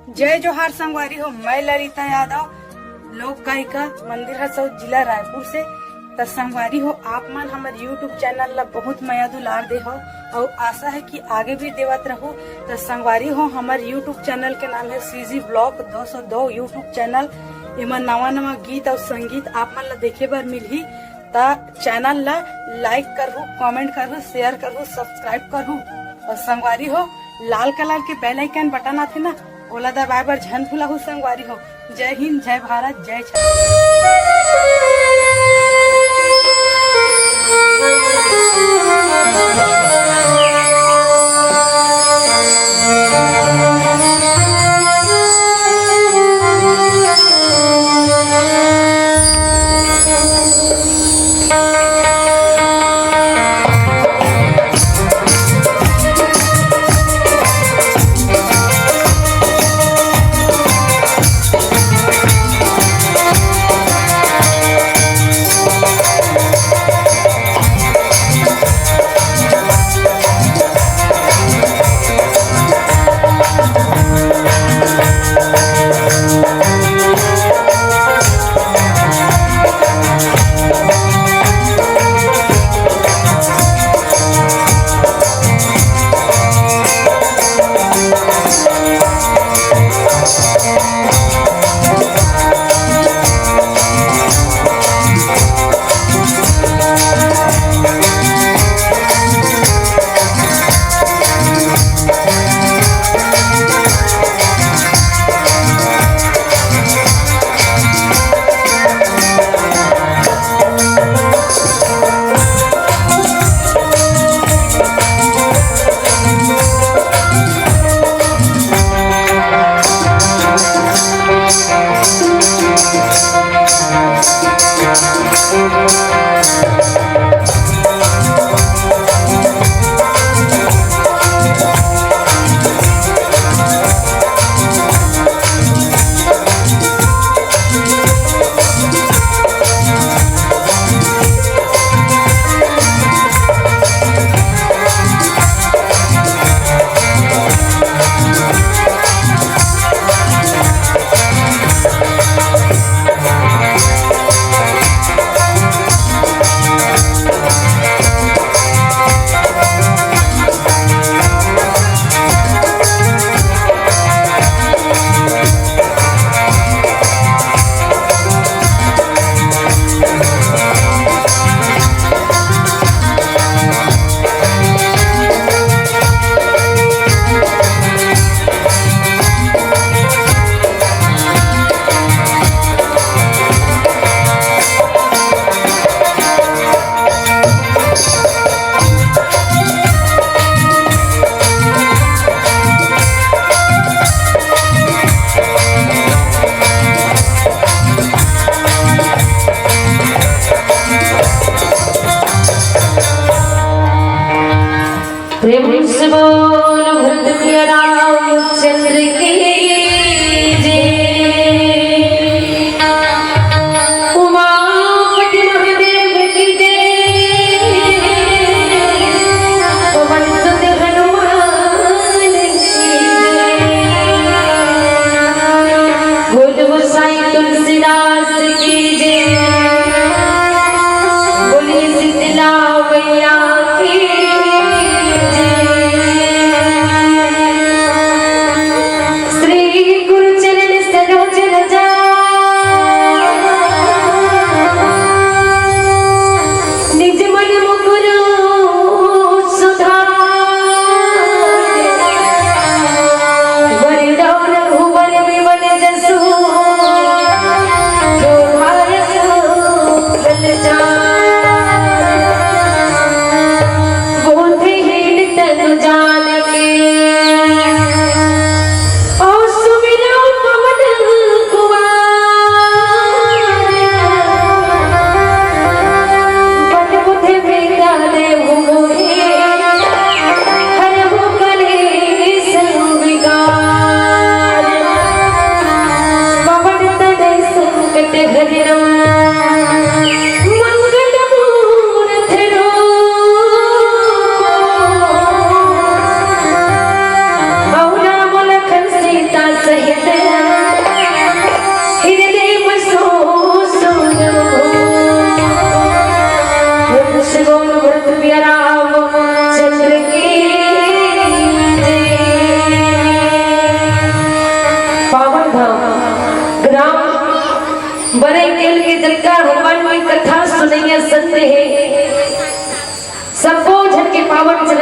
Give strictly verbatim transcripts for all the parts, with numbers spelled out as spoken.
जय जोहार संगवारी हो, मैं ललिता यादव, लोक गायिका, मंदिर हसौद, जिला रायपुर से। त संगवारी हो, आप मन हमर YouTube चैनल ला बहुत मया दुलार दे हो, अउ आशा है कि आगे भी देवत रहू। त संगवारी हो, हमर YouTube चैनल के नाम है CG Vlog दो सौ दो YouTube चैनल। एमा नवा नवा गीत अउ संगीत आप मन ला देखे बर मिलही। त चैनल ला लाइक करहू, कमेंट करहू, शेयर करहू, सब्सक्राइब करहू। अउ संगवारी हो, लाल कलर के बेल आइकन बटन आथे ना, ओला दबाए बर झन भुलाहू संगवारी हो। जय हिंद, जय भारत, जय छत्तीसगढ़।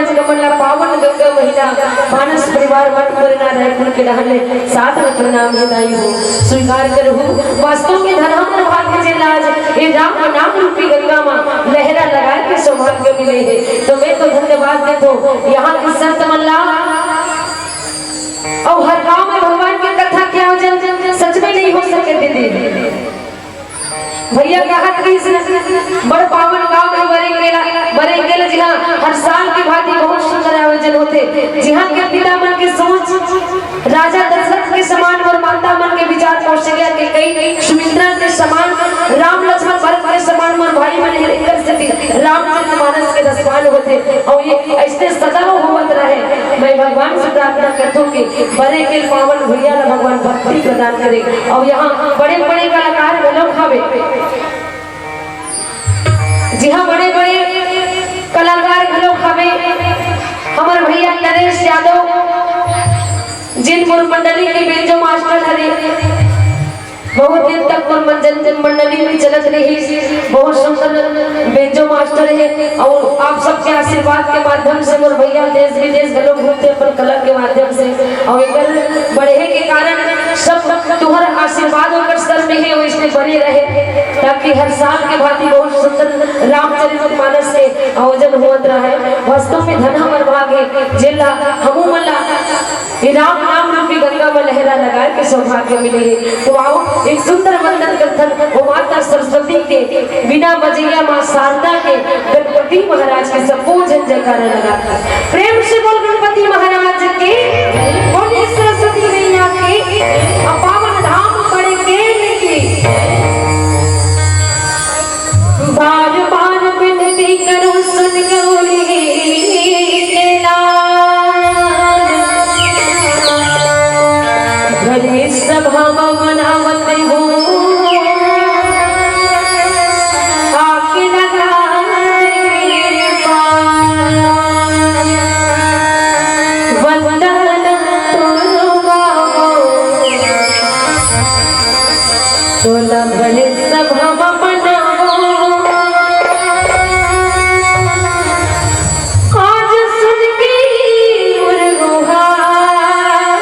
कमला पावन गंगा महीना, मानस परिवार मठ मरना रायपुर के रहने सादर प्रणाम हे दाई हो, स्वीकार करहु। वास्तव में धन हमर भाग्य जे लाज, ये राम नाम रूपी गंगा माँ लहरा लगाए के सौभाग्य मिले हे। तो मैं तो धन्यवाद देथो यहाँ के संत मन ला। अउ हर गांव में भगवान के कथा के आयोजन सच में नहीं हो सके दीदी। भैया कहत रहिस न, बड़ पावन गांव में बरेंगेला, बरेंगेला जिहां हर साल के भांति बहुत सुंदर आयोजन होथे, जिहां के पिता मन के सोच राजा दशरथ के समान अउ माता मन के विचार कौशल्या, कैकेयी, सुमित्रा के समान, राम लक्ष्मण भरत के समान अउ भाई मन हे, एकर सेती रामचरित मानस के रसपान होथे। अउ ये ऐसने सदा होवत रहे। मैं भगवान से प्रार्थना करथों कि बरेंगेल पावन भुइयां ला भगवान भक्ति प्रदान करे। अउ यहाँ बड़े-बड़े कलाकार घलो हावे, जी हाँ, बड़े-बड़े कलाकार घलो हावे। हमर भैया नरेश यादव, जिन मोर मंडली के बेंजो मास्टर हरे, बहुत दिन तक मोर मंजन मंडली में चलत रही, बहुत सुंदर बेंजो मास्टर हे। अउ आप सबके आशीर्वाद के माध्यम से मोर भैया देश विदेश घलो घूमथे अपन कला के माध्यम से। अउ एकर बढ़े के कारण सब तुहर आशीर्वाद ओकर सर में हे, वैसने बने रहे, ताकि हर साल के भांति बहुत सुंदर रामचरित मानस के आयोजन होत रहे। वास्तव में धन हमर भाग हे, जेला हमू मन ला ये राम नाम रूपी गंगा में लहरा लगाए के सौभाग्य मिले हे। तो आओ, एक सुंदर वंदन करथन ओ माता सरस्वती के, बीना बजैया माँ शारदा के, गणपति महाराज के, सबो झन जयकारा लगाथन। प्रेम से बोल गणपति महाराज के, बोलिए सरस्वती मैया के, अउ पावन धाम बरेंगेल की। बार बार विनती करो सुन गौरी के लाल, भरी सभा में मनावत हो आके लगा दे पार। वंदन तोरो बाबू तोला भले सभा मनावो। आज सुन के मोर गुहार,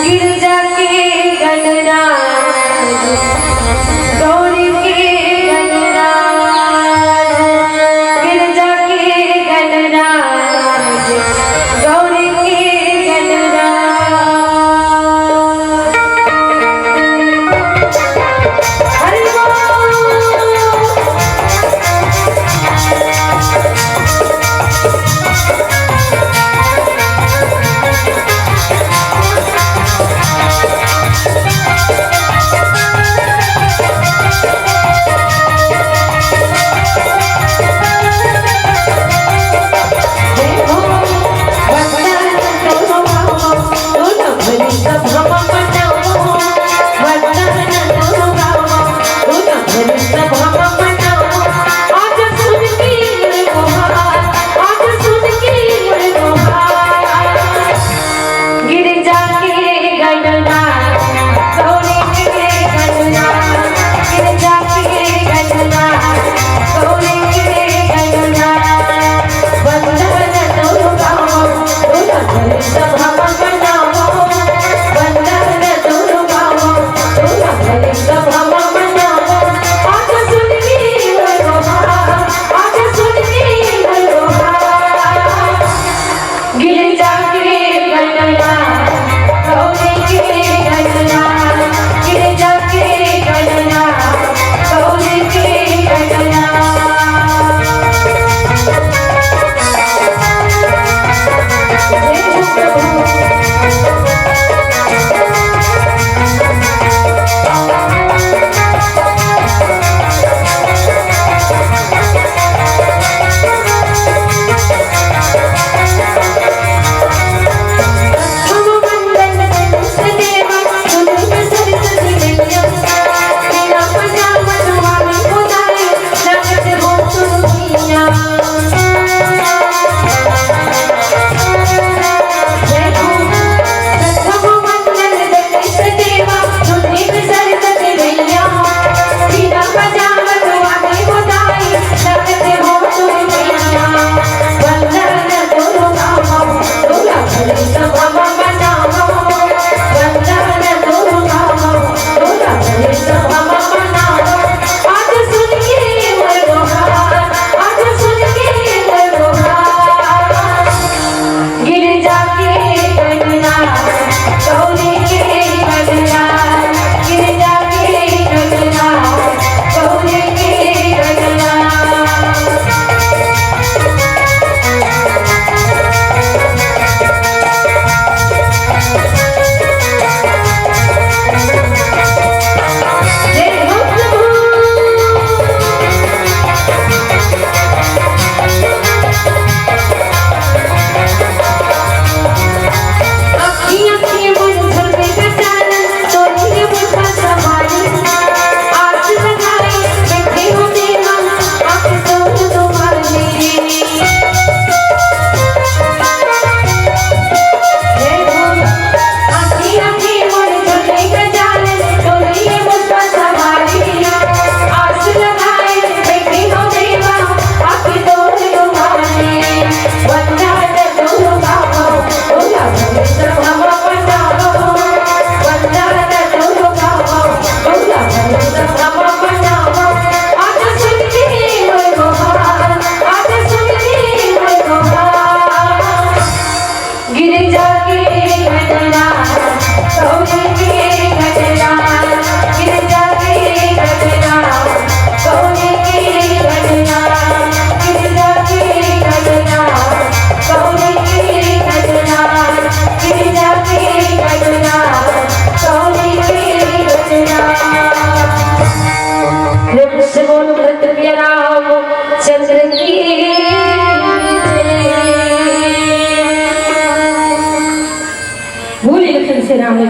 गिरजा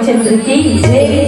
चंद्र की जय।